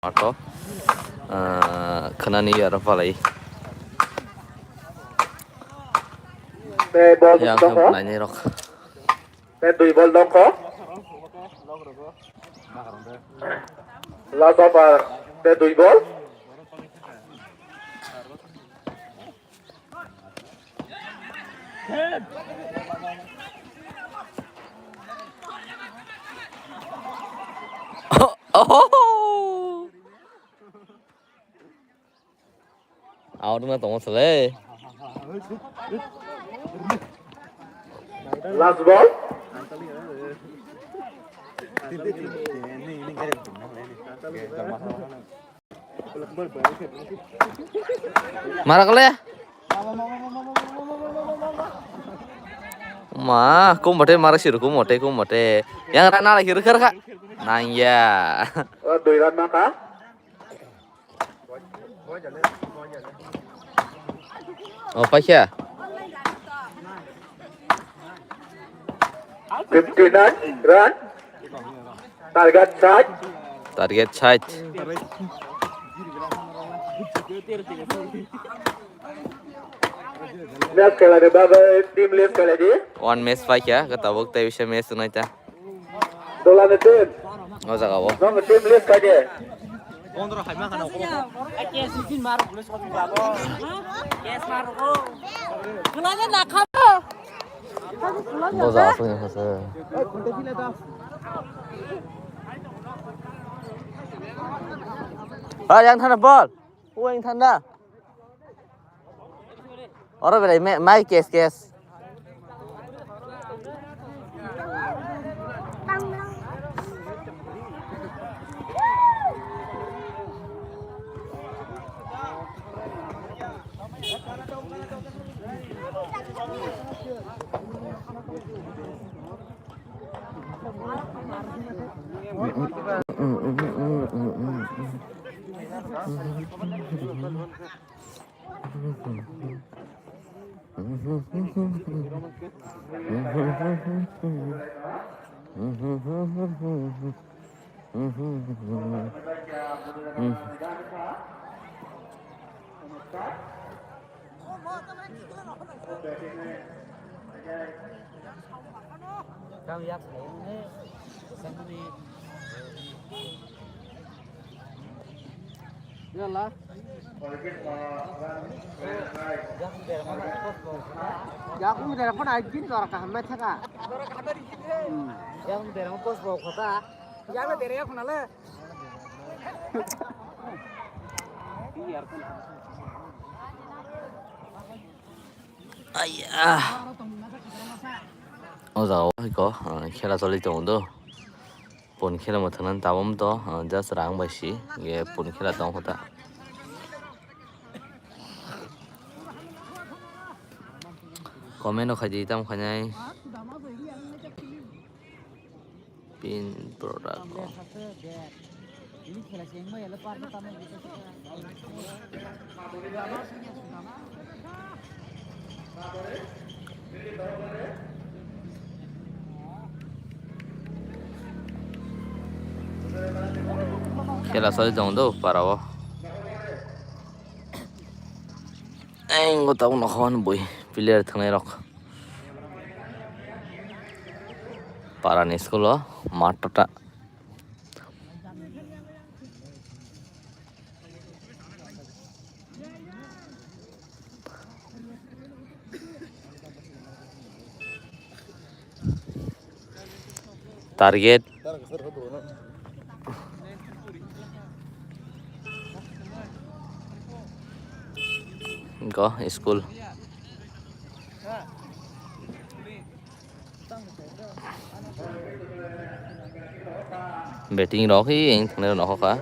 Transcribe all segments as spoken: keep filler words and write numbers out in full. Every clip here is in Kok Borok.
Mato, ah, khnani aro palai. Tei bol yang dongkho. Nainai rok. Tei dui bol dongkho. Last over, tei dui bol. Oh! Out na tong sele. Last ball. Mara kale. Ma, kum bate mara siru kum bate, kum bate. Yang rana lagi rukar ka. Nang ya. Oh, doi run maka. Oh, paikha. Fifty nine run. Target side. Target side. Match khelai di bagwi team list khelai di. One match paikha, ka tabuk tei bisa match wngnai ta. Dola ni team. O jaga o. Nong team list khaidi. Dola ni nakha. Bo jaga aswk ni hwnkhe. Ah, yang thana ball. O yang thana. Oro belai me-, mai kes kes. Yala. Yakung dera phone aijin dora kaham mai thaka. Hmm. Yakung dera phone post bo khota. Yakle dera yakung nale. Aiya. O jaga o hai ko, ah, khela choli tongo do. Pon khela mo thangnan tabom to, ah, just rang bai si, ye pon khela tong kho ta. Comment no khai di, tam khainai. Pin product o. Khela soi tong do para o. Ang go tabuk nokho bui player thangnai rok. Para ni school o mat tota. Target. Go school. Betting rok hi eng thangna rok kha.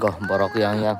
Go borok yang yang.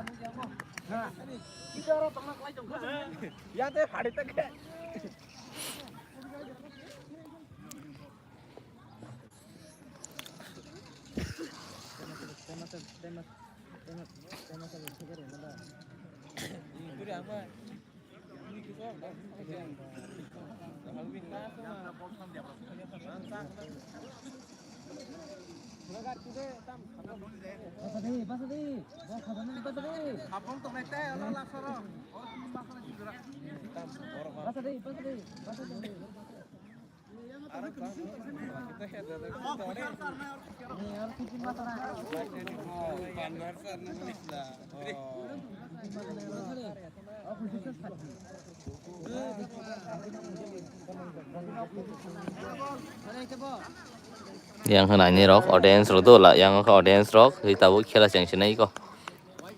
Yang hwnani rok audience rok dola, yang khe audience rok ri tabuk khela chengsinai ko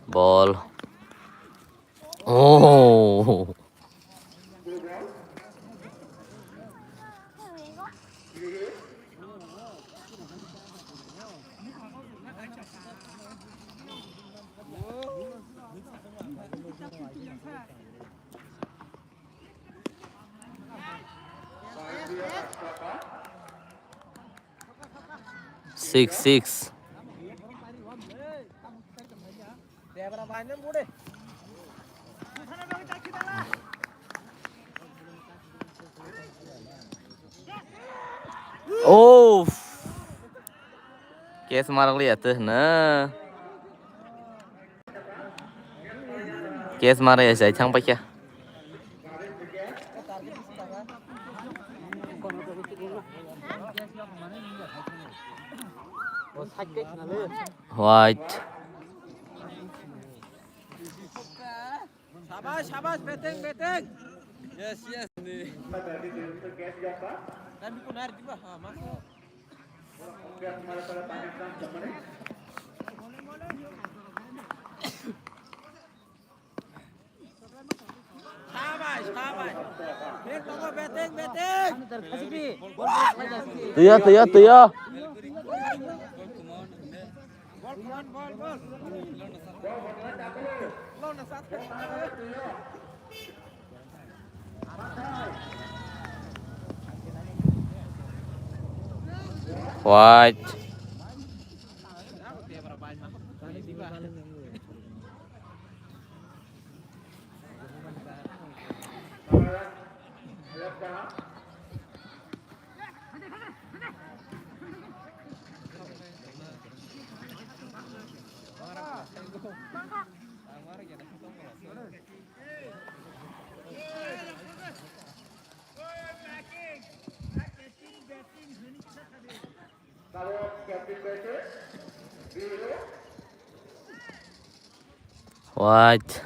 bol. Oh. Six six. Oh. Catch marak liya teh na. Catch mara ya sai thang paikha. White. Shabash, shabash, batting, batting. Yes, yes. Time ko nari diba? Ha, mas. Tuya, tuya, tuya. White. White.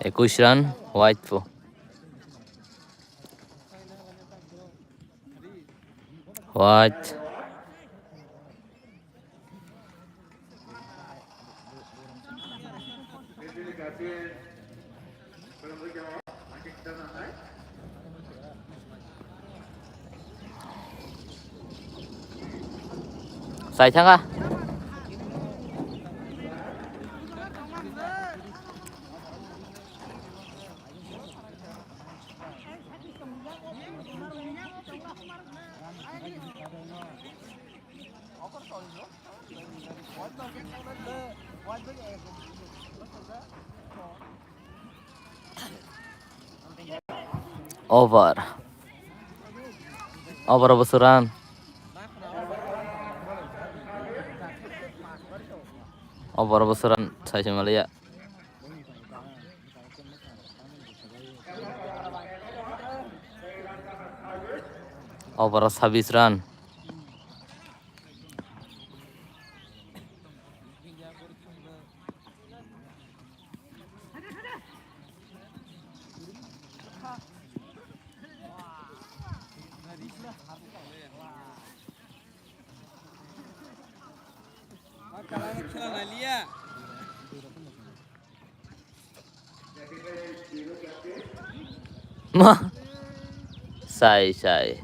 Ekush run, white po. White. Sai thanga. Over. Over bosuran. Over bosuran sai se maliya. Over sabis run. Ma. Sai, sai.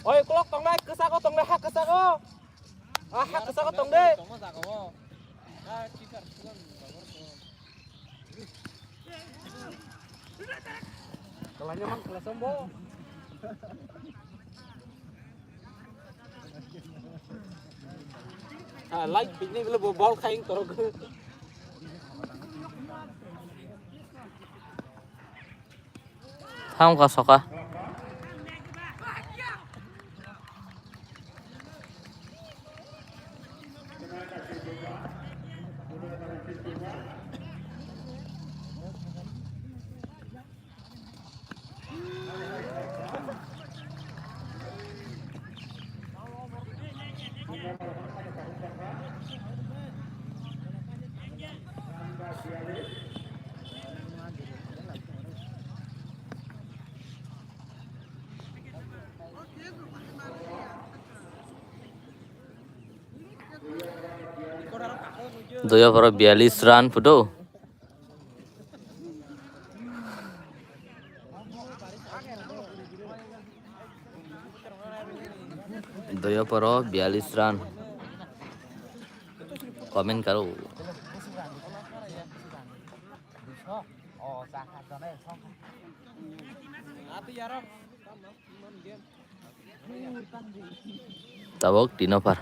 Oi, ukulok tongnai, kwchak o tongnai, ha kwchak o. Ah, ha kwchak o tong de. Kalanya man kala sombo. Ah, light picnic le bo bol khaing torok. Thang ka soka. Dui over o biyalish run phudo. Dui over o biyalish run. Comment karo. Tabok tin over.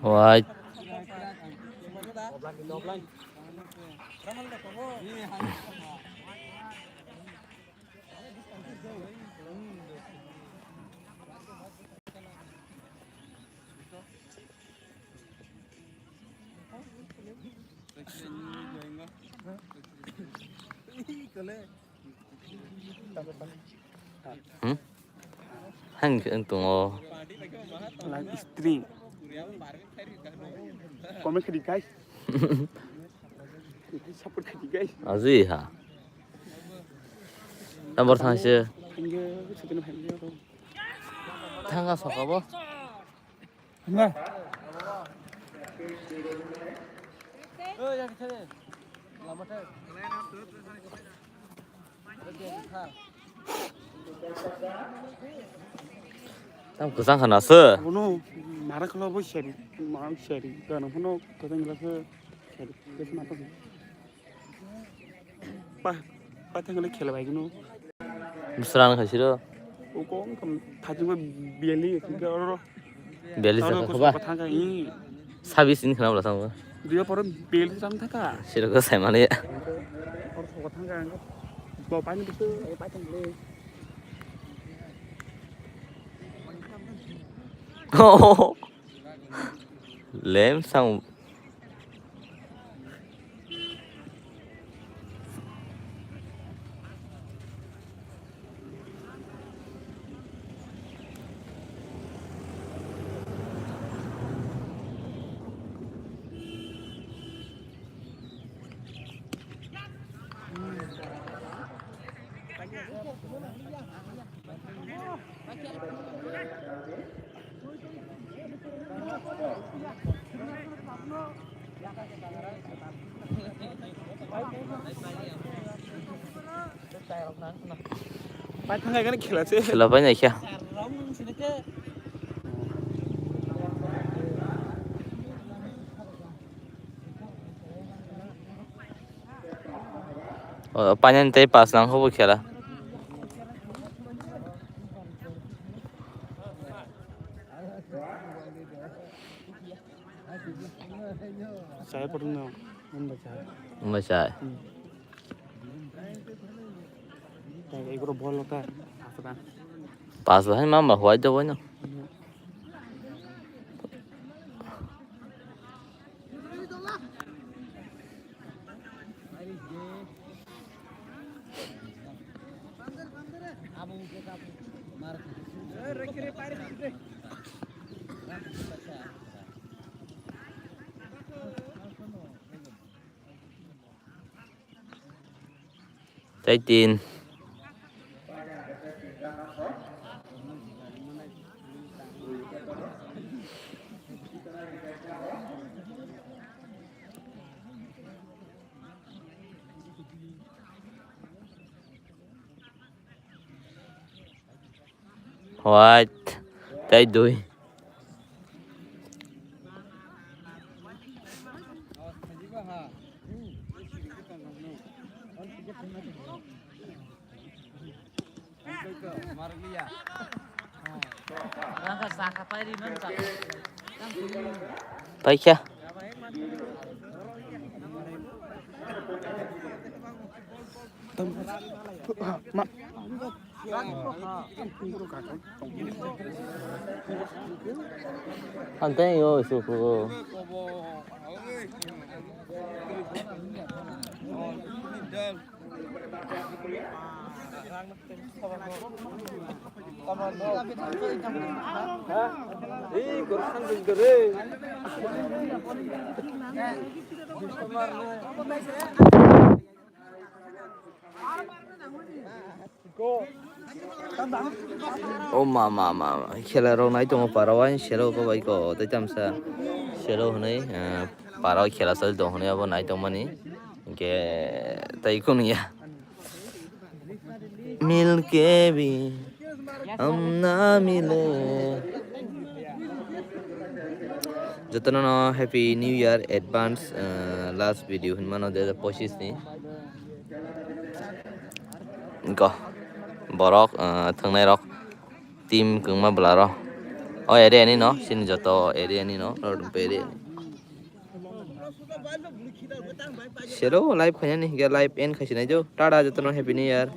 Wai. Hmm? Hang ke untung o. Live stream. Comment kadi guys. Support kadi guys. Aji ha. Number thang se. Thang ke, thang ke, thang ke. Thang ka soka bo. Tam kwchang khana se. Abono nara khwla bo seri, ma seri, gana phano kwchang khwla se seri, kwchang apa se. Pa, pa thang le khela bai gino. Bwswrang khai siro. O kong kam thajin ko biyali ka oro. Biyali sa ka ba. Thang ka i. Sabis in khana bla thang. Dia poro biyali thang thaka. Siro ko sai mane. Oro thang ka. Bo pani bisu ai pa thang le. Lem sang. Pai thang kai khela se. Khela pai nai khe. O, painani tei pass nang khe bo khela. Chai photo no, wngbai chai. Wngbai chai. Hmm. Tei igoro bol ta, aswk. Pass bahai ma ma huai do boino. Tei tin. White. Tei dui. Paikha. Ante yo suku. O ma, ma, ma, ma. Khela rok nai tongo para o, ani sero ko bai ko tei tamsa sero hwnwi, eh, para o khela choli tong hwnwi abo nai tongmani. Hinkhe tei kunu ya. Milke bi amna mile. Jotono no Happy New Year advance, eh, last video hinmano dui hajar pochis ni. Go. Borok, eh, thwngnai rok. Team kwngma bwla rok. O area ni no, sini joto area ni no, Rodumpe area ni. Sero live khainani hinkhe live end khaisinai jo. Tata jotono Happy New Year.